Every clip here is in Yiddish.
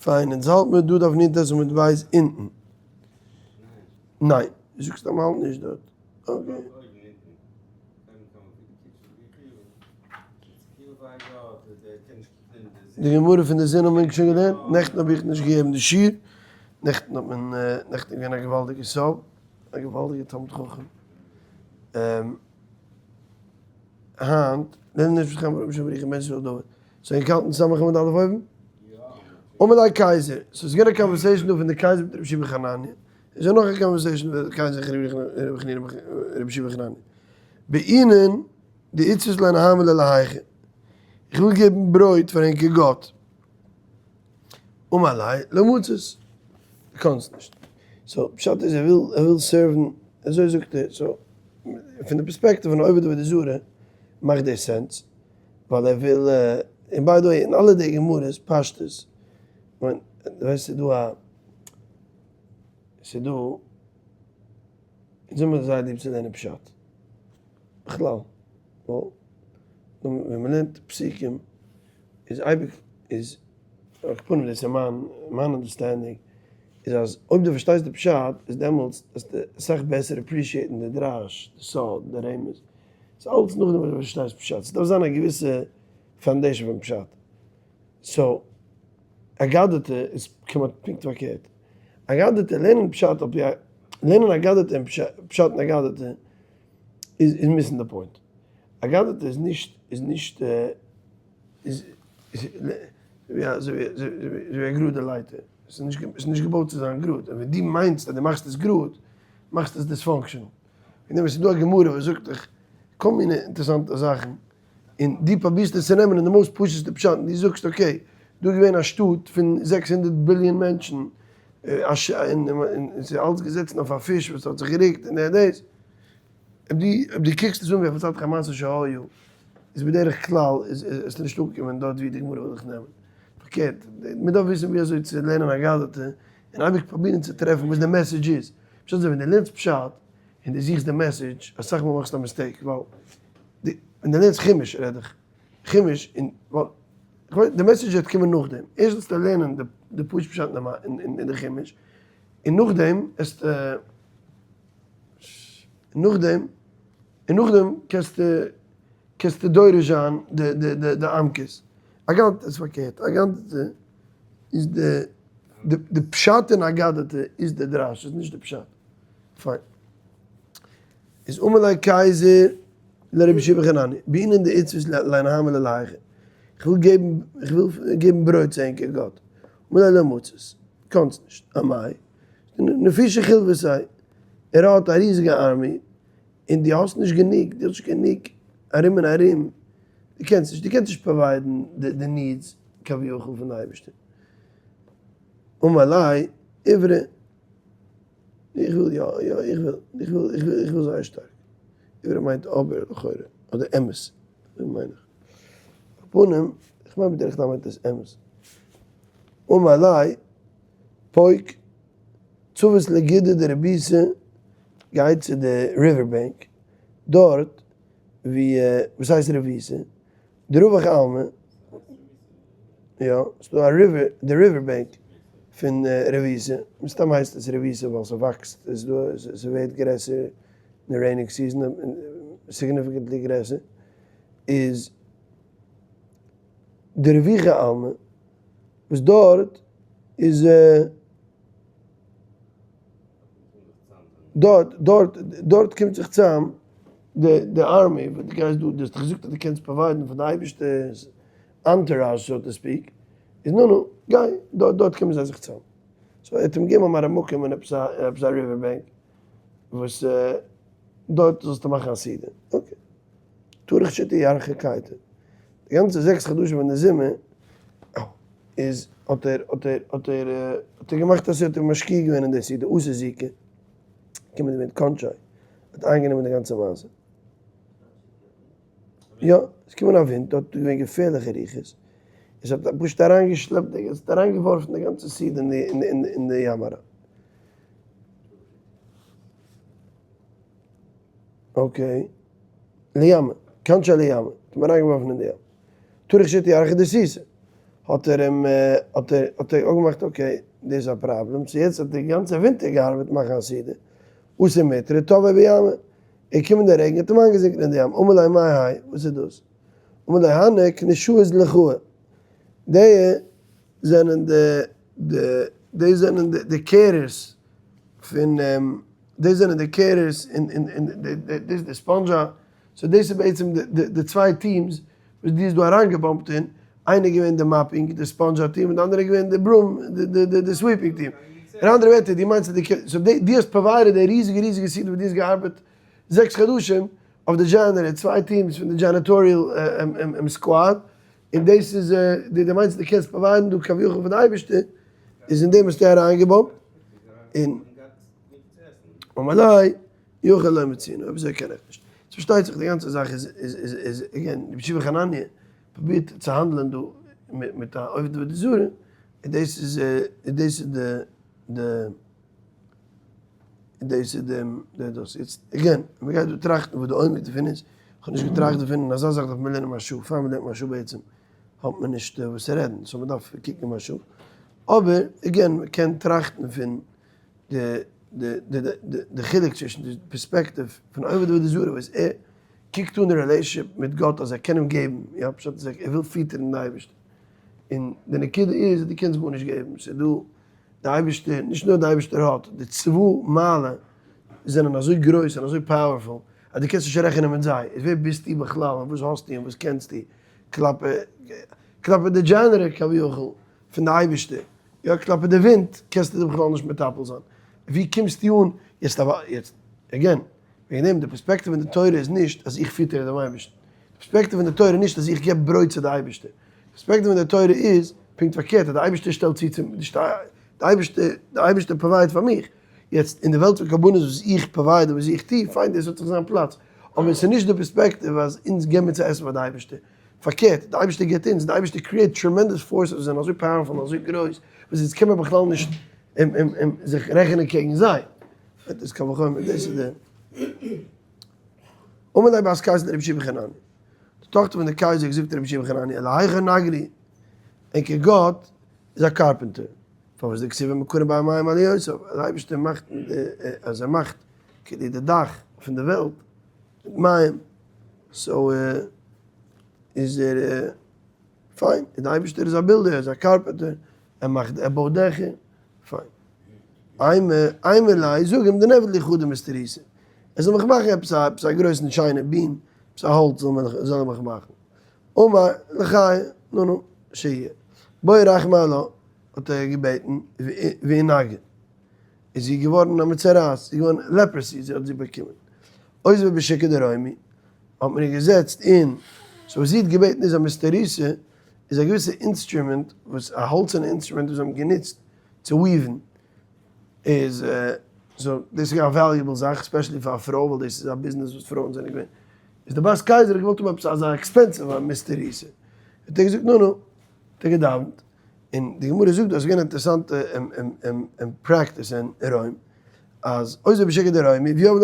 פיין, אונז האלט מיר דא דף נ ט עמוד ב' אונטן. ניין, דו זאגסט אז מ'האלט נישט דארט. okay. די גמרא פון די זון האבן מיר שוין געלערנט, נעכטן האב איך נישט געגעבן די שיעור, נעכטן האט מען, נעכטן איז געווען א געוואלדיגע סוב, א געוואלדיגע תלמיד חכם. היינט, לערנען נישט מיט חיים רבי שמעון בן ישראל דוד. so ענק האלטן סמך עמוד א' אויבן? אמר ליה קייזער, ס'איז געווען א conversation דא פון די קייזער מיט רבי שמעון חנניה, איז דא נאך א conversation פון די קייזער און רבי שמעון חנניה. בעינן דאיתבש ליה נהמא לאלהייכו, איך וויל געבן ברויט פאר ענקער גאט. אמר ליה לא מצית, דו קאנסט נישט. so פשט איז ער וויל ער וויל serve ן, אזוי זאגט ער, so פון די פערספעקטיוו פון עובד עבודה זרה מאכט דאס sense. ווייל ער וויל, און by the way אין אלע די גמרות פשטות, כ'מיין דו ווייסט ס'איז דא א, ס'איז דא, אונז האבן זייער ליב צו לערנען פשט, בכלל, ווייל ווען מ'לערנט פסוקים איז אייביג איז, על כל פנים דאס איז מיין מיין understanding, איז אז אויב דו פארשטייסט די פשט איז דעמאלטס וועסטו אסאך בעסער appreciate ן די דרש, די סוד, די רמז. ס'איז אלץ נאכדעם וואס דו פארשטייסט פשט, ס'דארף זיין א געוויסע foundation פון פשט. so, אגדתא איז כמעט פונקט פארקערט. אגדתא, לערנען פשט על פי א, לערנען אגדתא און פשט אין אגדתא איז איז missing די point. אגדתא איז נישט, איז נישט, איז אזוי ווי א גראדע לייטער. ס'איז נישט געבויט צו זיין גראד. און ווען דו מיינסט אז דו מאכסט עס גראד, מאכסטו עס dysfunctional. און דעם עס איז דא א גמרא וואס זאגט דיך כל מיני אינטערעסאנטע זאכן, און דו פרובירסט עס צו נעמען אין די most פשוט'סטע פשט, און דו זאגסט okay, דא איז געווען א שטאט פון 600 ביליאן מענטשן, און עס איז אלץ געזעצן אויף א פיש וואס האט זיך גערוקט און דער דאס, אויב דו אויב דו קוקסט עס אן ווי ער פארציילט דיך א מעשה שהיה, איז בדרך כלל איז עס נישט אנגעקומען דארט ווי די גמרא וויל דיך נעמען. פארקערט, מען דארף וויסן ווי אזוי צו לערנען אגדתא, און אייביג פרובירן צו טרעפן וואס די message איז. פשט איז ווען דו לערנסט פשט און דו זוכסט די message, אסאך מאל מאכסטו א mistake, ווייל די, ווען דו לערנסט חומש רעד איך, חומש און, ווייל, די message וועט קומען נאכדעם, ערשט זאלסטו לערנען די די פשוט פשט אין די חומש, און נאכדעם וועסטו, נאכדעם, און נאכדעם קענסטו, קענסטו דורש זיין די די די די עמקות. אגדתא איז פארקערט, אגדתא איז די די פשט אין אגדתא איז די דרש, איז נישט די פשט. פיין. איז אמר ליה קייזער לרבי יהושע בן חנניה, בעינן דאיתבש ליה נהמא לאלהייכו, איך וויל געבן, איך וויל געבן ברויט צו ענקער גאט. אמר ליה לא מצית, קאנסט נישט. אמאי? נפישי חיל וסאי, ער האט א ריזיגע army, און דו האסט נישט גענוג, דו האסט נישט גענוג ארום און ארום, דו קענסט נישט, דו קענסט נישט provide ן די needs כביכול פון די אייבערשטער. אמר ליה, איברא, איך וויל יא, יא, איך וויל, איך וויל, איך וויל, איך וויל זייער שטארק. איברא מיינט אבער לכאורה, אדער אמת, אזוי מיין איך. על כל פנים, איך מיין בדרך כלל מיינט עס אמת. אמר ליה, פוק, תבית לגודא דרביתא, גיי צו די river bank, דארט ווי, וואס הייסט רביתא? דרווח עלמא, יא, ס'דא א river, די river bank פון רביתא, מסתם הייסט עס רביתא ווייל ס'וואקסט, ס'ווערט גרעסער אין די raining season, significantly גרעסער, איז די רוויחא עלמא, וואס דארט איז דארט דארט דארט קומט זיך צאם די די army וואס דו גייסט דא, דו האסט דאך געזאגט אז דו קענסט provide ן פאר די אייבערשטער'ס entourage so to speak, איז נו נו, גיי, דארט דארט קומען זיי זיך צאם. so ער האט אים געגעבן א מראה מקום אין עפעס א עפעס א river bank וואס דארט זאלסטו מאכן א סעודה. okay. טרח שתא ירחא קייטא. די גאנצע זעקס חדשים פון די זומער איז האט ער האט ער האט ער האט ער געמאכט א סעודה, האט ער משקיע געווען אין די סעודה, אתא זיקא, קומען די ווינט קאנטשיי, האט איינגענומען די גאנצע מעשה. יא, עס קומען א ווינט, דארט איז געווען געפערליכע רוחות, עס האט פשוט אריינגעשלעפט, עס האט אריינגעווארפן די גאנצע סעודה אין די ים אריין. okay, לימא, קאנטשיי לימא, האט מען אריינגעווארפן אין די ים. טרח שתא ירחא דסיסא. האט ער אים האט ער האט ער אפגעמאכט okay דאס איז א פראבלעם, so יעצט האט ער די גאנצע ווינטער געארבעט מאכן א סעודה, אתא מיטרא טבעיה בימא, איז געקומען דער רעגן האט אים איינגעזינקן אין די ים, אמר ליה מאי האי, וואס איז דאס? אמר ליה הני כנישאות דלכאי, די זענען די די די זענען די קערערס פון די זענען די קערערס און און און דאס איז די ספאנדזשא, so דאס איז בעצם די צוויי teams וואס דו האסט דא אריינגעבאמפט אין, איינער איז געווען די mopping, די ספאנדזשא team, און די אנדערע איז געווען די broom, די sweeping team. אין אנדערע ווערטער, דו מיינסט אז דו קענסט, so דו האסט provided די ריזיגע ריזיגע סעודה וואס דו האסט געארבעט 6 חדשים אויף די janitor, צוויי teams פון די janitorial squad, און דאס איז, דו מיינסט אז דו קענסט provide ן דא כביכול פאר די אייבערשטער, איז אין דעם האסטו אריינגעבאמפט, און אמר ליה, יכול לא מצינו, אויב אזוי קען איך נישט. ס'פארשטייט זיך די גאנצע זאך איז איז איז איז again, רבי יהושע בן חנניה פרובירט צו האנדלען דא מיט א עובד עבודה זרה, און דאס איז און דאס איז די די און דאס איז די די דאס. יעצט again, מ'גייט דא טראכטן וואס די עומק דערפון איז, כ'האב נישט געטראכט דערפון, און אזא זאך דארף מען לערנען מהרש"א, פאר מ'לערנט מהרש"א בעצם האט מען נישט וואס צו רעדן, so מ'דארף קוקן מהרש"א. אבער again, מ'קען טראכטן פון די חילוק צווישן די פערספעקטיוו פון עובד עבודה זרה וואס ער קוקט אן די relationship מיט גאט אז ער קען אים געבן, יא פשט איז ער וויל פיטערן די אייבערשטער, און די נקודה איז אז דו קענסט גארנישט געבן, ס'איז דא די אייבערשטער, נישט נאר די אייבערשטער האט, די צבא מעלה זענען אזוי גרויס און אזוי powerful אז דו קענסט נישט רעכענען מיט זיי, איז ווער ביסטו בכלל און וואס האסטו און וואס קענסטו כלפי כלפי די janitor כביכול פון די אייבערשטער, יא כלפי די ווינט קענסטו דיר בכלל נישט מטפל זיין, ווי קומסטו אן יעצט אבער יעצט again וועגן דעם די פערספעקטיוו אין די תורה איז נישט אז איך פיטער דעם אייבערשטן, די פערספעקטיוו אין די תורה איז נישט אז איך געב ברויט צו די אייבערשטער, די פערספעקטיוו אין די תורה איז פונקט פארקערט אז די אייבערשטער שטעלט צו צו די אייבערשטער די אייבערשטער provide פאר מיך, יעצט אין די וועלט פון קרבנות וואס איך provide און וואס איך טו, פיין דאס האט זיך זיין פלאץ, אבער עס איז נישט די פערספעקטיוו אז אונז געבן מיר צו עסן פאר די אייבערשטער, פארקערט, די אייבערשטער גיבט אונז, די אייבערשטער create tremendous forces וואס זענען אזוי powerful און אזוי גרויס, וואס אונז קען מען בכלל נישט זיך רעכענען קעגן זיי. דאס קל וחומר, דאס איז די. אמר ליה בת קיסר לרבי יהושע בן חנניה, די טאכטער פון די קייזער האט געזאגט רבי יהושע בן חנניה, אלהיכו נגרי, ענקער גאט איז א carpenter, פארוואס דכתיב ומקנן בהמים עליותיו, אז די אייבערשטער מאכט אז ער מאכט כאילו די דאך פון די וועלט מיט מים, so איז ער פיין, און די אייבערשטער איז א builder, ער איז א carpenter, ער מאכט, ער בויט דעכער, פיין. אימא ליה, זאג אים, דנעביד לי חדא מסתריתא, ער זאל מיך מאכן עפעס א, עפעס א גרויסן שיינע beam, עפעס א האלץ זאל מען, זאל ער מיך מאכן. אמר ליה, נו נו, שיהיה. בעי רחמי עלה, האט ער געבעטן, ואינגה. איז זי געווארן א מצורעת, זי איז געווארן leprosy, זי האט זי באקומען. אותביה בשוקא דרומי, האט מען איר געזעצט אין, so וואס זי האט געבעטן איז א מסתריתא, איז א געוויסע אינסטרומענט, וואס א האלצערנע אינסטרומענט וואס זיי האבן גענוצט צו weave ן, איז so דאס איז געווען א valuable זאך, especially פאר א פרוי, ווייל דאס איז א ביזנעס וואס פרויען זענען געווען, איז די בת קיסר האט געוואלט האבן עפעס אזא expensive מסתריתא, האט ער געזאגט נו נו, האט ער געדאווענט, און די גמרא זאגט דא, עס איז געווען א אינטערעסאנטע practice אין רוים, אז אותביה בשוקא דרומי, ויהבו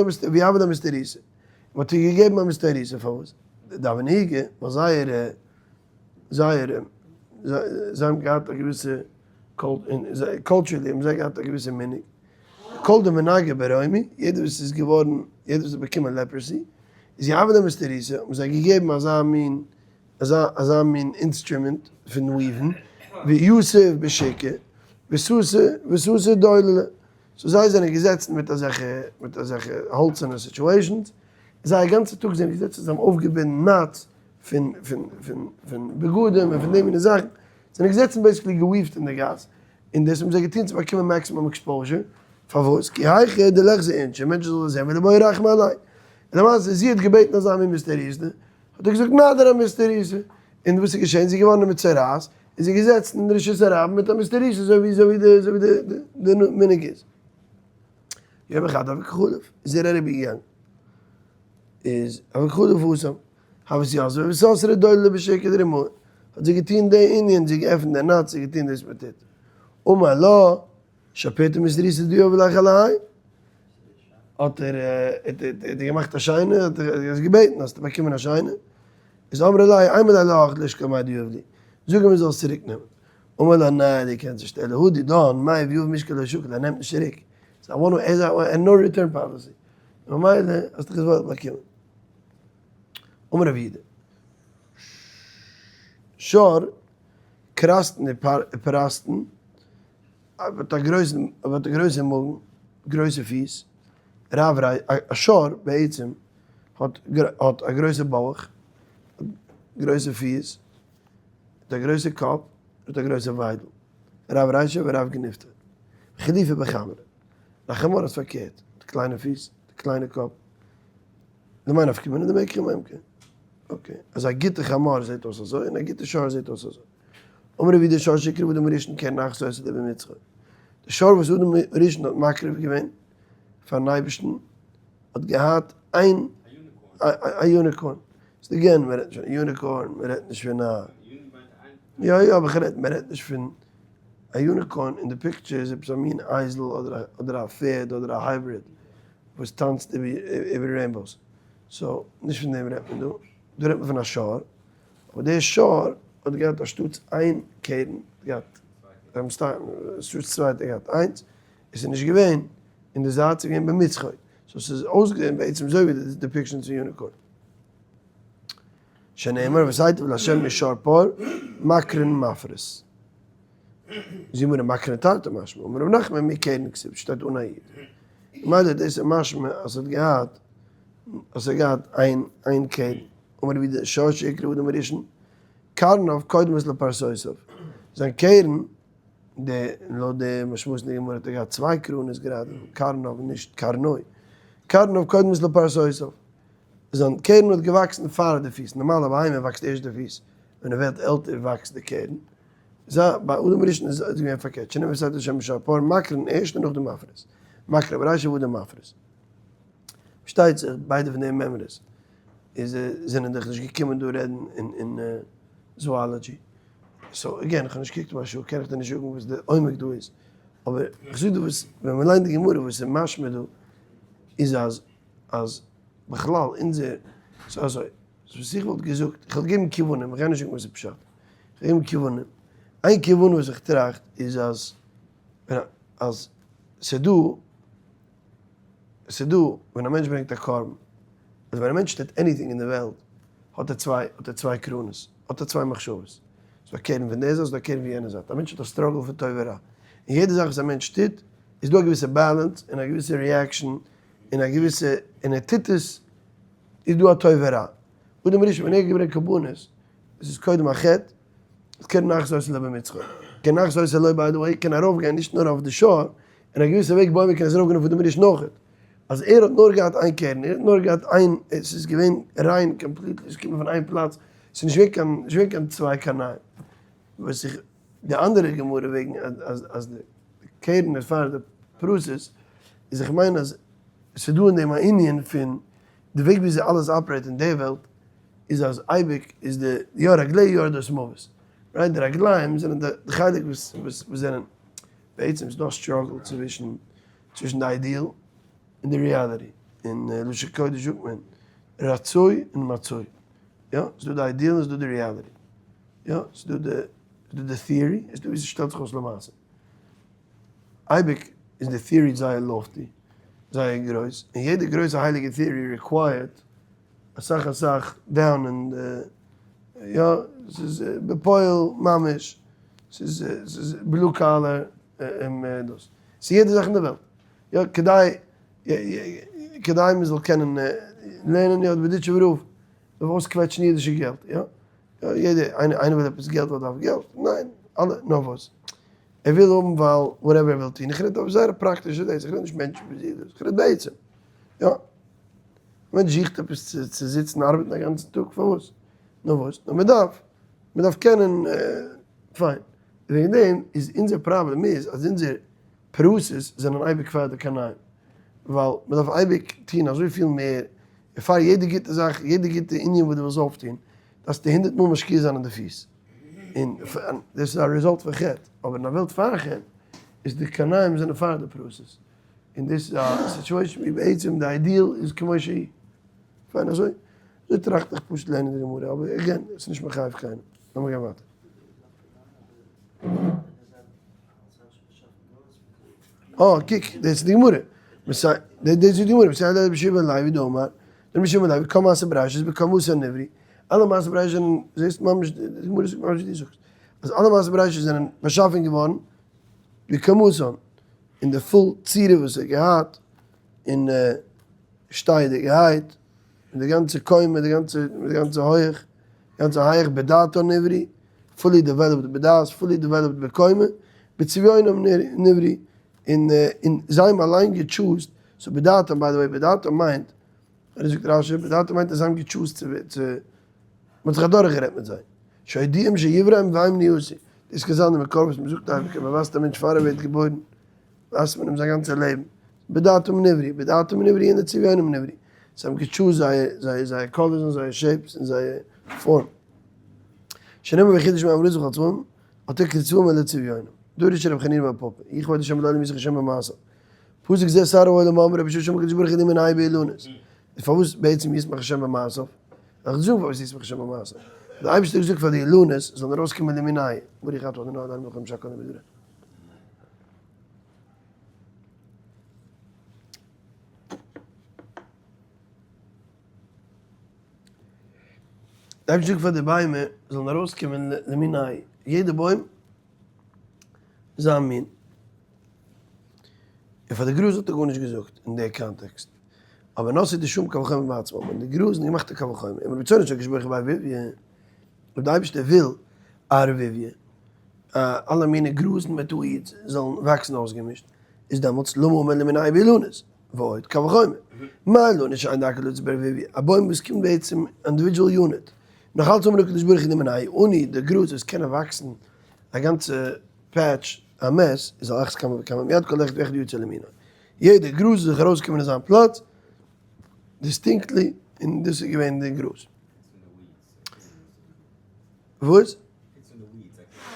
לה מסתריתא, מען האט איר געגעבן א מסתריתא, פארוואס? דהוו נהיגי, ווייל זייערע, זייערע, זיי האבן געהאט א געוויסע culturally האבן זיי געהאט א געוויסע מנהג, כל דמנגע ברומי, יעדער וואס איז געווארן, יעדער וואס האט באקומען leprosy, איז יהבו לה מסתריתא, האבן זיי געגעבן אזא מין אזא אזא מין אינסטרומענט פון weave ן, ויתיב בשוקא, וסתו וסתו דוללא, so זיי זענען געזעצן מיט אזעלכע מיט אזעלכע האלצערנע situations, זייער גאנצע טאג זענען געזעצן זיי האבן אויפגעבינדן knots פון פון פון פון בגדים און פון די מיני זאכן, זענען געזעצן basically גע weave ט אין די גאס, און דאס האבן זיי געטון צו באקומען maximum exposure, פארוואס? כי היכי דליחזו אינשי, מענטשן זאלן זען וליבעו רחמי עלייהו, און למעשה זי האט געבעטן אזא מין מסתריתא, האט ער געזאגט נא דיר א מסתריתא, און וואס איז געשען? זי איז געווארן א מצורעת, און זי איז געזעצן אין רשות הרבים מיט א מסתריתא אזוי ווי אזוי ווי אזוי ווי די מנהג איז. יום אחד הוה קא חליף, איז ער אריבער געגאנגען, איז הוה קא חליף התם, הות יתבא וסתרה דוללא בשוקא דרומאי, האט זי געטון די ענין, זי האט געעפנט די knots, זי האט געטון דאס מען טוט, אמר לה, שפירתא מסתריתא דיהבו ליך אלהי, האט ער האט ער געמאכט א שיינע, האט ער עס געבעטן האסטו באקומען א שיינע, איז אמרה ליה אימא ליה להך לישקול מאי דיהב לי, זאג אים ער זאל עס צוריק נעמען. אמר לה ניין דו קענסט נישט, אלא הא דידן מאי ויהיו משקל לא שקל, ער נעמט נישט צוריק, ס'איז א one way and no return policy, ממילא האסט דיך עס וואויל באקומען. אמר רב יהודה, שור קרסתן ופרסתן, האט א גרויסן האט א גרויסע מאגן, גרויסע פיס, רב ריי א שור בעצם האט האט א גרויסע בויך, גרויסע פיס, האט א גרויסע קאפ, האט א גרויסע וויידל, רב רישא ורב גנופתא, חליפא בחמרא, א חמור איז פארקערט, האט קליינע פיס, האט קליינע קאפ, למאי נפקא מינה דמקרי מימקא, okay, אז א גוטע חמור זעט אויס אזוי און א גוטע שור זעט אויס אזוי. אמר רבי יהודה שור שהקריב אדם הראשון קרן אחת היתה לו במצחו, די שור וואס אדם הראשון האט מקריב געווען פארן אייבערשטן האט געהאט איין א unicorn, ס'איז again מען רעדט נישט פון א unicorn, מען רעדט נישט פון א, יא יא אבער איך רעד מען רעדט נישט פון א unicorn אין די picture איז עפעס א מין אייזל אדער א פערד אדער א hybrid וואס טאנצט איבער rainbows, so נישט פון דעם רעדט מען דא, דא רעדט מען פון א שור. אבער דער שור האט געהאט אנשטאטס איין קרן, געהאט אנשטאטס צוויי האט ער געהאט איינס, עס איז נישט געווען אין די זייט, ס'איז געווען במצחו, so ס'איז אויסגעזען בעצם אזוי ווי די depiction פון unicorn. שנאמר ועשיתם לה' משור פר מקרן מפרס. זי אמרה מקרן תרתי משמע, אמר רב נחמן מקרן כתיב, שטייט אן א י'. ממילא דאס איז משמע אז ס'האט געהאט אז ס'האט געהאט איין איין קרן. אמר רבי יהודה שור שהקריב אדם הראשון קרניו קודמות לפרסותיו, זיין קרן, די לויט די משמעות אין די גמרא האט ער געהאט צוויי קרנות גראדע, קרניו נישט קרנוי, קרניו קודמות לפרסותיו, זיין קרן האט געוואקסן פאר די פיס, נארמאל א בהמה וואקסט ערשט די פיס, ווען ער ווערט עלטער וואקסט די קרן, זיי ביי אדם הראשון איז עס געווען פארקערט, שנאמר ועשית לה' משור פר מקרן ערשט און נאכדעם מפרס, מקרן ברישא ואדם מפרס. פארשטייט זיך ביידע פון די מימרות איז זענען דאך נישט געקומען דא רעדן אין zoology, so again איך האב נישט געקוקט מהרש"א קען איך דיר נישט זאגן וואס די עומק דא איז, אבער איך זאג דיר וואס ווען מען ליינט די גמרא וואס איז משמע דא איז אז אז בכלל אונזער ס'איז אזוי וואס איך וואלט געזאגט איך וואלט געגעבן כיוונים איך גיי נישט זאגן וואס איז פשט איך וועל געבן כיוונים איין כיוון וואס איך טראכט איז אז אז ס'דא עס איז דא ווען א מענטש ברענגט א קרבן, אז ווען א מענטש טוט anything אין די וועלט, האט ער צוויי, האט ער צוויי קרנות, האט ער צוויי מחשבות, ס'איז דא א קרן פון די זייט, ס'איז דא א קרן פון יענע זייט, א מענטש האט א struggle פון טוב ורע, און יעדע זאך וואס א מענטש טוט, איז דא א געוויסע balance, און א געוויסע reaction, און א געוויסע, און ער טוט עס, איז דא א טוב ורע. אדם הראשון ווען ער האט געברענגט קרבנות, עס איז קודם א חטא, איז קרן אחת היתה לו במצחו, קרן אחת היתה לו by the way קען ארויפגיין נישט נאר אויף די שור, אין א געוויסע וועג בוימער קען עס ארויפגיין אויף אדם הראשון אויכעט, אז ער האט נאר געהאט איין קרן, ער האט נאר געהאט איין, עס איז געווען ריין completely, עס איז געקומען פון איין פלאץ, עס איז נישט געווען קיין, נישט געווען קיין צוויי קרניים. וואס איך, די אנדערע גמרא וועגן אז אז די קרן איז פאר די פרסות, איז איך מיין אז עס איז דא אין דעם א ענין פון די וועג וויאזוי אלעס operate אין די וועלט, איז אז אייביג איז די יא רגלי יורדות מוות, right? די רגליים זענען די חלק וואס וואס זענען בעצם איז דא א struggle צווישן צווישן די ideal און די reality, אין לשון קודש זאגט מען רצוי און מצוי, יא ס'איז דא די ideal און ס'איז דא די reality, יא ס'איז דא די ס'איז דא די theory און ס'איז דא ווי ס'שטעלט זיך אויס למעשה. אייביג איז די theory זייער lofty, זייער גרויס, און יעדע גרויסע הייליגע theory required אסאך אסאך down אין די, יא, ס'איז בפועל ממש, ס'איז ס'איז blue collar און דאס, ס'איז יעדע זאך אין די וועלט, יא, כדי כדי מ'זאל קענען לערנען יא, די בארדיטשובער רב דארף אויסקוועטשן אידישע געלט, יא, יעדער, איינער וויל עפעס געלט ווייל ער דארף געלט? ניין, אלע, נאר וואס? ער וויל האבן ווייל whatever ער וויל טון, איך רעד אויף זייער פראקטישע דאס, איך רעד נישט מענטשן ווי זי דאס, איך רעד בעצם, יא, א מענטש זוכט עפעס צו זיצן ארבעטן א גאנצן טאג, פארוואס? נאר וואס? נאר מען דארף, מען דארף קענען, פיין, וועגן דעם איז אונזער פראבלעם איז אז אונזער פרסות זענען אייביג פאר די קרניים, ווייל מען דארף אייביג טון אזויפיל מער, און פאר יעדע גוטע זאך, יעדע גוטע ענין וואס דו ווילסט אויפטון, דארפסטו הונדערט מאל משקיע זיין אין די פיס, און דאס איז א result פון חטא, אבער אין א וועלט פאר חטא, איז די קרניים זענען פאר די פרסות, און דאס איז א situation ווי בעצם די ideal איז כמו שהיא. פיין אזוי, אזוי טראכט איך פשוט לערנען די גמרא, אבער again, עס איז נישט מחייב קיינעם. לאמיר גיין ווייטער. אה, קוק, דאס איז די גמרא. דאס איז די גמרא, מסייע לרבי יהושע בן לוי דאמר, רבי יהושע בן לוי, כל מעשה בראשית בקומתן נבראו, אלע מעשה בראשית זענען, זעסט ממש, די גמרא זאגט ממש ווי דו זאגסט, אז אלע מעשה בראשית זענען באשאפן געווארן בקומתן, אין די full צורה וואס ער האט געהאט, און שטייעדיגערהייט, מיט די גאנצע קומה, די גאנצע, מיט די גאנצע הויעך, גאנצע הייעך בדעתו נבראו, fully developed בדעת, fully developed בקומה, בצביונם נבראו, און און זיי האבן אליין גע choose ט, so בדעתם by the way, בדעתם מיינט, אזוי זאגט רשי, בדעתם מיינט אז זיי האבן גע choose ט צו צו, מען האט זיך אדורך גערעדט מיט זיי, שהודיעם שיברא והם נעשו, דאס קען זיין די מקור וואס מען זאגט אייביג אז מען ווייזט א מענטש פאר ער ווערט געבוירן, ווייזט מען אים זיין גאנצע לעבן, בדעתם נבראו, בדעתם נבראו און לצביונם נבראו, זיי האבן גע choose ט זייער זייער זייער colors און זייער shapes און זייער form. שנאמר ויחידו השמים הארץ וכל צבאם, אל תקרי צבאם אלא צביונם. דרש רבי חנינא בר פפא, יכבוד השם לעולם ישמח השם במעשיו. פסוק זה שר העולם אמר רבי שושן הקדוש ברוך הוא למינהו באילנות. איז פארוואס בעצם ישמח השם במעשיו? וועל איך זאגן פארוואס ישמח השם במעשיו. דער אייבערשטער האט געזאגט פאר די אילנות זאלן ארויסקומען למינהו, ברוך אתה אדוני אלוהינו מלך העולם שהכל נהיה בדברו. דער אייבערשטער זאגט פאר די ביימער זאלן ארויסקומען למינהו, יעדע בוים זיין מין. און פאר די גראז האט ער גארנישט געזאגט אין די קאנטעקסט. אבער נשא דשאים קל וחומר בעצמו, ווען די גראז זענען געמאכט א קל וחומר, און ברצונו של הקדוש ברוך הוא בערבוביא, אויב די אייבערשטער וויל ערבוביא, אלע מיני גראזן מיט weeds זאלן וואקסן אויסגעמישט, איז דעמאלטס למה אמר למינהו באילנות, ועוד קל וחומר. מה אילנות שאין דרכו לצאת בערבוביא, א בוים וואס קומט בעצם individual unit, נאך אלץ אמר הקדוש ברוך הוא למינהו, אני, די גראז וואס קענען וואקסן א גאנצע patch א mess, איז על אחת כמה וכמה, מיד כל אחד ואחד יוצא למינו. יעדע גראז איז זיך ארויסגעקומען אין זיין פלאץ, distinctly, און דאס איז געווען די גראז. וואס?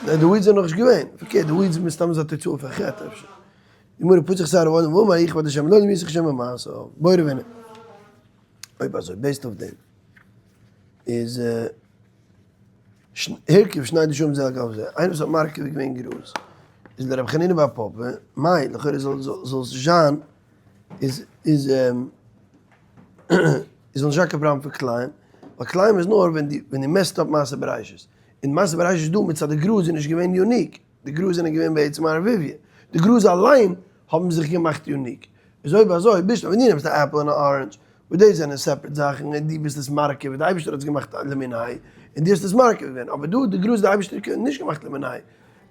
ניין די weeds זענען נאכנישט געווען, פארקערט די weeds מסתם איז א תוצאה פון חטא אפשר. די גמרא פתח שר העולם ואמר יכבד השם לעולם ישמח השם במעשיו, בעי רב הונא. אויב אזוי based אויף דעם איז הרכיב שני דשאים זה על גבי זה, איינער וואס האט מרכיב געווען גראז איז לרבי חנינא בר פפא, מאי לכאורה זאל זאל עס נישט זיין איז איז איז זאל נישט זיין קיין פראבלעם פון כלאים, ווייל כלאים איז נאר ווען דו ווען דו mess ט אפ מעשה בראשית, און מעשה בראשית איז דא מצד די גראז איז נישט געווען unique, די גראז זענען געווען בעצם ערבוביא, די גראז אליין האבן זיך געמאכט unique, איז אויב אזוי ביסטו ווען דו נעמסט א עפל און א orange וואס דאס זענען separate זאכן און דו ביסט עס מרכיב און די אייבערשטער האט עס געמאכט למינהו און דו האסט עס מרכיב געווען, אבער דא די גראז האט די אייבערשטער נישט געמאכט למינהו,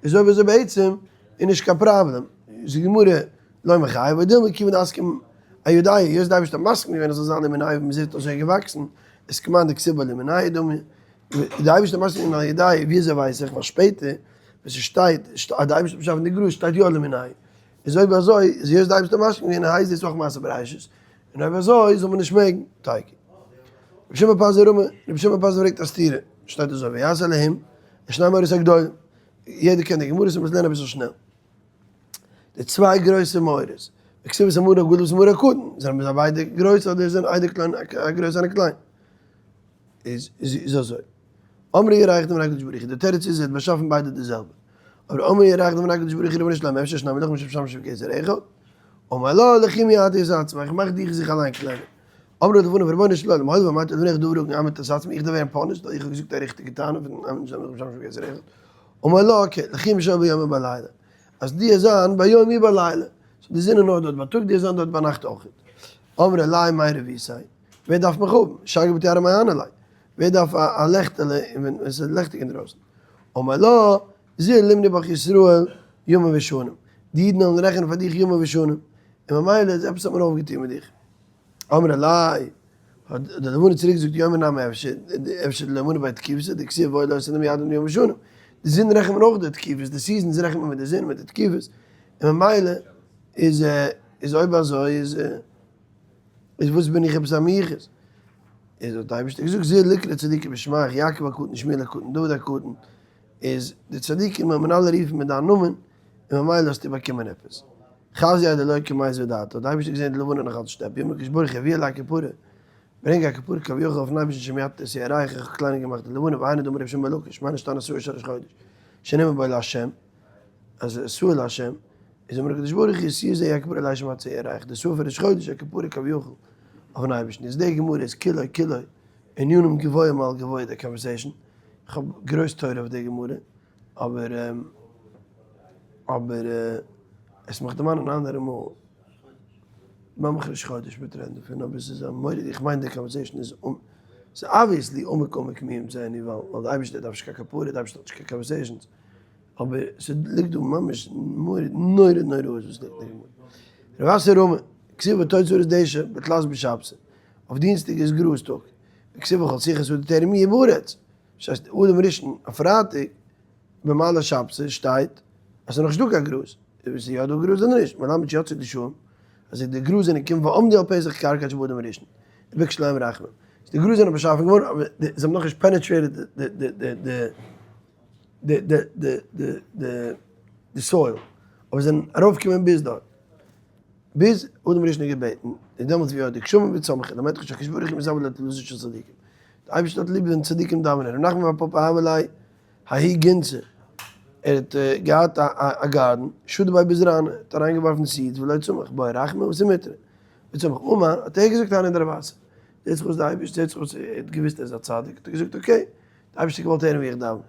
איז אויב אזוי בעצם איז נישט קיין פראבלעם, זאגט די גמרא לא מיחייב ודילמא כיוון דאסכים אייודעיה, היות די אייבערשטער האט מסכים געווען עס זאל זיין למינהו ווי מ'זעט אזוי געוואקסן, איז כמאן דכתיב ביה למינהו דמי, די אייבערשטער האט מסכים געווען אייודעיה, ווי אזוי ווייס איך, ווייל שפעטער ווען ס'שטייט אז די אייבערשטער האט באשאפן די גראז שטייט יא למינהו, איז אויב אזוי איז היות די אייבערשטער האט מסכים געווען הייסט דאס אויך מעשה בראשית, און אויב אזוי זאל מען נישט מעגן, תיקו. רבי שמעון פזי רמי, רבי שמעון פזי פרעגט א סתירה, שטייט אזוי ויעש אלהים את שני המאורות הגדולים, יעדער קען די גמרות, מ'מוז לערנען אביסל שנעל. די צוויי גרויסע מאורות, וכתיב את המאור הגדול ואת המאור הקטן, זענען זיי ביידע גרויס אדער זענען איינער קליין א גרויס איינער קליין? איז איז אזוי, אמרו ירח דברי הקדוש ברוך הוא, די תירוץ איז ער האט באשאפן ביידע די זעלבע, אבער אמרו ירח דברי הקדוש ברוך הוא רבונו של עולם אפשר שני מלכים שמשמשים בכתר אחד? אמר לו לכי מיעטי את עצמך, איך מאך דיך זיך אליין קלענער. אמרו לפניו רבונו של עולם הואיל ואמרת לבניך דבר הגון עמד את עצמי, איך דארף ווערן punished ווייל איך האב געזאגט א ריכטיגע טענה פון עמד שני מלכים שמשמשים בכתר אחד? אמר לו okay, לכי משול ביום ובלילה, אז די זיין ביום ובלילה, so די זון איז נאר דארט בייטאג, די זיין דארט ביינאכט אויך. אמרה ליה מאי רוויתיה, ווער דארף מיך האבן, שגר בתיארא מהני ליה, ווער דארף א לעכטעלע ווען עס איז לעכטיג אינדרויסן. אמר לה, זיל למנו בך ישראל ימים ושנים, די אידן וועלן רעכענען פאר דיך ימים ושנים, און ממילא איז עפעס האט מען אויפגעטון מיט דיך. אמרה ליה, האט די לבנה צוריק געזאגט יומי נמי אפשר, אפשר דלא מנו ביה תקופתא, דכתיב והיה לאות על מועדים לימים ושנים, די זון רעכנט מען אויך די תקופות, די seasons רעכנט מען מיט די זון מיט די תקופות, און ממילא איז איז אויב אזוי איז איז וואס בין איך עפעס א מיוחס? איז האט די אייבערשטער געזאגט זיל ליקרי צדיקים בשמך יעקב הקטן שמואל הקטן דוד הקטן, איז די צדיקים וועט מען אלע רופן מיט דיין נאמען, און ממילא האסטו באקומען עפעס. חזייה דלא קמית בדעתה, האט די אייבערשטער געזען די לבנה נאך אלץ שטעפ, אמר הקדוש ברוך הוא הביאו אלי כפרה, ברענג א כפרה כביכול אויפן אייבערשטן שמיעטתי את הירח, איך האב קליינער געמאכט די לבנה, והיינו דאמר רבי שמעון בן לקיש, מה נשתנה שעיר של ראש חודש, שנאמר בו לה', אז שעיר לה'. איז אמר הקדוש ברוך הוא שעיר זה יהיה כפרה עלי שם עד צאי ירח, די שעיר פון ראש חודש איז א כפרה כביכול אויפן אייבערשטן, איז די גמרא איז כולו כולו ענינים גבוהים על גבוה די conversation, איך האב גרויס תורה אויף די גמרא, אבער אבער עס מיך דערמאנען אן אנדערע מאל, ממש ראש חודש מ'וועט רעדן דערפון, אבער עס איז א מורא'דיגע, איך מיין די conversation איז ס'איז obviously עמוק עמוק מי ימצאנו, ווייל די אייבערשטער דארף נישט קיין כפרה, די אייבערשטער האט נישט קיין conversations. אבער ס'ליגט דא ממש מורא'דיג נורא נוראות וואס ליגט אין גמרא. רב אסי רמי, כתיב ותוציא הארץ דשא בתלת בשבתא, אויף דינסטאג איז גראז טאג, וכתיב וכל שיחת שדה טרם יהיה בארץ, דאס הייסט אדם הראשון אויף פרייטאג במעלה שבתא שטייט אז ס'איז נאכנישט דא קיין גראז, איז ס'איז יא דא גראז אדער נישט, מלמד שיצאו דשאים, אז די גראז זענען געקומען ועמדו על פתח קרקע עד שבא אדם הראשון, וביקש להם רחמים. די גראז זענען באשאפן געווארן אבער זיי האבן נאכנישט penetrated די די די די די די די soil, אבער זענען ארויפגעקומען ביז דארט, ביז אדם הראשון האט געבעטן, און דעמאלטס וירדו גשמים וצמחו, למדך שהקדוש ברוך הוא מתאוה לתפלתן של צדיקים, די אייבערשטער האט ליב ווען צדיקים דאווענען, ר' נחמן בר פפא הוה ליה ההוא גינתא, ער האט געהאט א גארדן, שדי ביה בזרנא, האט אריינגעווארפן seeds ולא צמח, בעי רחמי אתא מיטרא, וצמח, אמר, האט ער געזאגט הני דרב אסי, זעט זיך אויס די אייבערשטער, זעט זיך אויס ער האט געוואוסט ער איז א צדיק, האט ער געזאגט okay, די אייבערשטער געוואלט הערן ווי איך דאווען.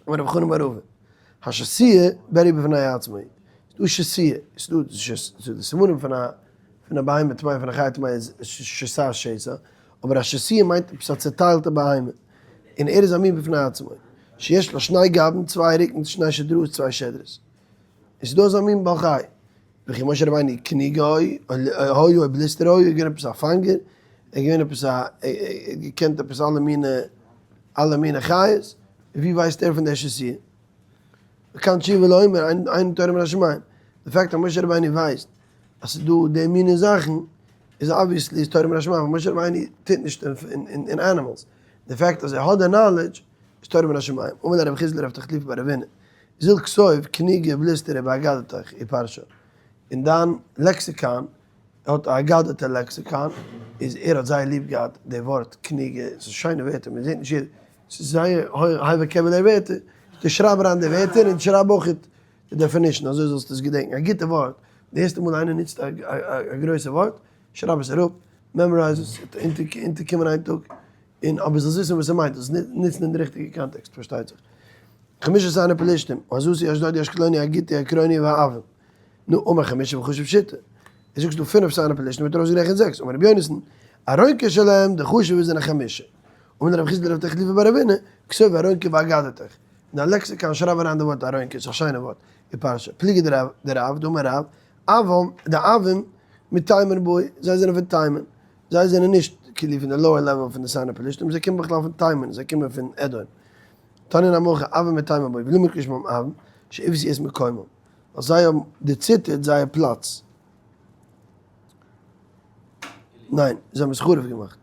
אמר רבי חנן בר רבא, השסוע ברי' בפני עצמו, ס'איז דא שסוע, ס'איז דא די סימנים פון א פון א בהמה טמאה פון א חיה טמאה איז שסע שסע, אבער א שסוע מיינט עפעס א צעטיילטע בהמה, און ער איז א מין בפני עצמו, שיש לו שני גבן, צוויי רוקנס, שני שדרות, צוויי שדרות. עס איז דא אזא מין בעל חי, וכי משה רבינו כניגה היה או בליסטרא היה, איז געווען עפעס א פאנגער, ער איז געווען עפעס א, ער האט געקענט עפעס אלע מיני, אלע מיני חיות, ווי ווייסט ער פון די שסוע? וכאן תשובה לאומר אין תורה מן השמים, די fact אז משה רבינו ווייסט אז ס'איז דא די מיני זאכן, איז obviously איז תורה מן השמים, ווייל משה רבינו טוט נישט אין animals, די fact אז ער האט די knowledge איז תורה מן השמים, אמר ליה רב חסדא לרב תחליפא בר רבינא, זיל כתוב כניגה בליסטרא באגדתך ופרשה, אין דיין לעקסיקאן, ער האט א אגדתא לעקסיקאן, איז ער האט זייער ליב געהאט די ווארט כניגה, ס'איז שיינע ווערטער, מען זעט נישט יעדע, ס'איז זייער high vocabulary ווערטער, דו שרייב אריין די ווערטער און שרייב אויך די definition, אזוי זאלסטו עס געדענקן, א גוטע ווארט, די ערשטע מאל איינער נוצט א גרויסע ווארט, שרייב עס אראפ, memorize עס, ס'וועט אונטערקומען איין טאג, און אבער זאלסט וויסן וואס ס'מיינט, זאלסט נוצן אין די ריכטיגע קאנטעקסט, פארשטייט זיך. חמשה שונאי פלשתים, העזתי אשדודי אשקלוני הגיתי עקרוני והעוים. נו, אמר חמשה וחשב שיתא. ער זאגט ס'דא פינף שונאי פלשתים האט ער אויסגערעכנט זעקס. אמר רבי יונתן, ארוינקא שלהם, די חשוב'ע זענען חמשה. אמר רב חסדא לרב תחליפא בר רבינא, כתוב ארוינקא באגדתך. אין א לעקסיקאן שרייב אריין די ווארט ארוינקא, ס'איז א שיינע ווארט, ופרשה. פליגא דרב, דאמר רב, אוון, די עוים, מתימן באו, זיי זענען פון תימן. זיי זענען נישט כאילו פון די lower level פון די שונאי פלשתים, זיי קומען בכלל פון תימן, זיי קומען פון אדום. תניא נמי הכי עוים מתימן באו, ולמה נקרא שמם עוים, שעויתו את מקומם, ווייל זיי האבן דערציטערט זייער פלאץ. ניין, זיי האבן עס חרוב געמאכט.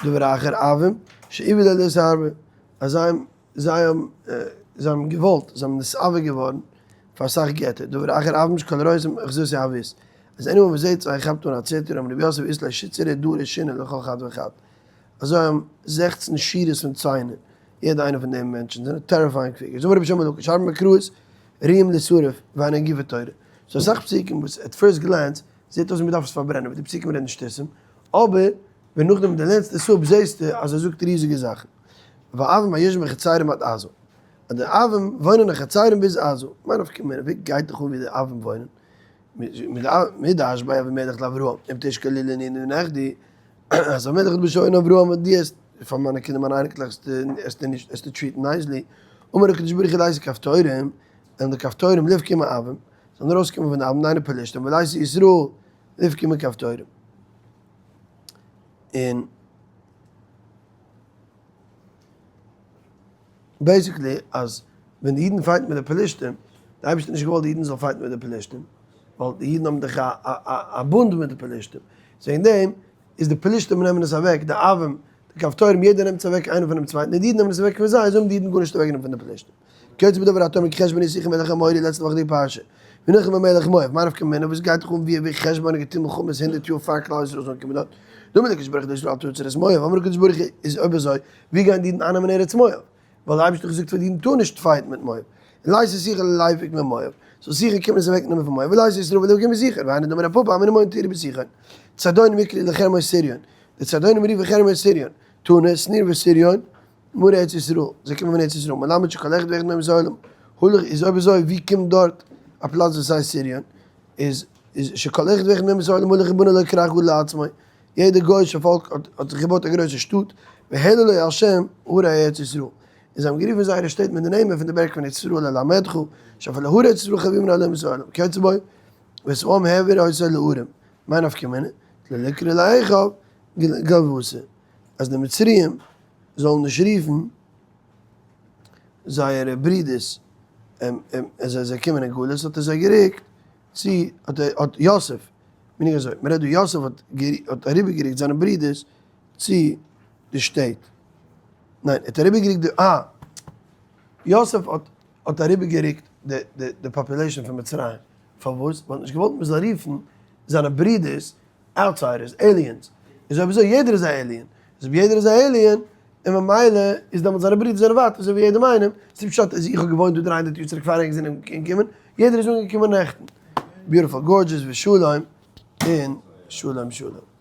דבר אחר עוים, שעוו לאלהות הרבה, אז זיי האבן זיי האבן זיי האבן געוואלט, זיי האבן נתאווה געווארן פאר אסאך געטער, דבר אחר עוים שכל הרואה אותם אחזתו עוית, אז anyone וואס זעט זיי כאפט אן א ציטער, אמר רב יוסף אית להו שיתסרי דרי שיני לכל חד וחד, אזוי האבן 16 שורות פון ציינער, יעדע איינע פון די מענטשן זענען terrifying figures, אמר רבי שמעון בן לקיש, הרבה מקראות ראויים לישרף והן גופי תורה, ס'דא אסאך פסוקים וואס at first glance זעט אויס ווי מ'דארף עס פארברענען, ווי די פסוקים רעדן שטותים, אבער ווען נאכדעם דו לערנסט עס אפ זעסטו אז ער זאגט ריזיגע זאכן. והעוים היושבים בחצרים עד עזה. אז די עוים וואוינען אין חצרים ביז עזה. מאי נפקא מינה, ווי גייט דיך אן ווי די עוים וואוינען? מדאש ביי אבימלך לאברהם, אם תשקול לי לניני ונכדי, אז אבימלך האט באשוואוירן אברהם אז דו עסט פאר מיינע קינדער מיינע אייניקלעך עסטו נישט עסטו treat ן nicely, אמר הקדוש ברוך הוא ליתו כפתורים, וועלן די כפתורים ליפקו מעוים, זאלן ארויסקומען פון די עוים דהיינו פלשתים, וליתו ישראל ליפקו מכפתורים. און basically אז ווען די אידן fight ן מיט די פלישתים, די אייבערשטער האט נישט געוואלט די אידן זאלן fight ן מיט די פלישתים, ווייל די אידן האבן דאך א בונד מיט די פלישתים, וועגן דעם איז די פלישתים נעמען עס אוועק, די עוים, די כפתורים, יעדער נעמט עס אוועק איינער פונעם צווייטן, און די אידן נעמען עס אוועק פון זיי, אזוי האבן די אידן גארנישט אוועקגענומען פון די פלישתים. כיוצא בדבר התומר כי חשבון איז סיחון מלך האמורי לעצטע וואך די פרשה. ונלחם במלך מואב, מה נפקא מינה וואס גייט דיך אן ווי ווי חשבון האט געטון מלחמות הונדערט יאר פאר כלל ישראל איז אנגעקומען דארט. דאמר הקדוש ברוך הוא לישראל אל תצר את מואב, אמר הקדוש ברוך הוא איז אויב אזוי ווי גייען די אידן אייננעמען ארץ מואב? ווייל די אייבערשטער האט געזאגט פאר די אידן טאר נישט fight ן מיט מואב. ליתא סיחון ליפוק ממואב. so סיחון קומען זיי אוועקנעמען פון מואב, ולא עשו ישראל ולא גומר סיחון, והיינו דאמר רב פפא אמינא מוין תירא בסיחון, צדונים יקראו לחרמון סריון, די צדונים רופן חרמון סריון, תנא, שניר וסריון, מארי ארץ ישראל, זיי קומען פון ארץ ישראל, מלמד שכל אחד ואחד מהם איז עולם, הלך איז אויב אזוי ווי קומט דארט א פלאץ וואס הייסט סריון, איז איז שכל אחד ואחד מהם איז עולם הלך ובנה לו כרך גדול לעצמו, יעדע גוי'אישע פאלק האט האט זיך געבויט א גרויסע שטאט, והעלו לו על שם הרי ארץ ישראל, און זיי האבן גערופן זייערע שטעט מיט די נעמען פון די בערג פון ארץ ישראל ללמדך, שאפילו הרי ארץ ישראל חביבין על אומות העולם, כיוצא בו, ואת העם העביר אותו לערים, מאי נפקא מינה? דלא ליקרי לאחיו גלוותא, אז די מצריים זאלן נישט רופן זייערע ברידערס אז זיי קומען אין גלות, האט ער זיי גערוקט צו, האט יוסף, מיין איך אזוי, מ'רעדט דא יוסף האט אריבערגערוקט זיינע ברידערס צו די שטעט, ניין ער האט אריבערגערוקט די, אה! יוסף האט האט אריבערגערוקט די די population פון מצרים, פארוואס? ווייל ער האט נישט געוואלט מ'זאל רופן זיינע ברידערס outsiders, aliens, איז אויב אזוי יעדער איז א alien, איז אויב יעדער איז א alien, און ממילא איז דעמאלטס זיינע ברידער זענען ווייטער אזוי ווי יעדעם איינעם, ס'איז פשט אז איך האב געוואוינט דא 300 יאר צוריק פאר ענק זענען אנגעקומען, יעדער איז אנגעקומען נעכטן. beautiful gorgeous ושלום און שלום שלום.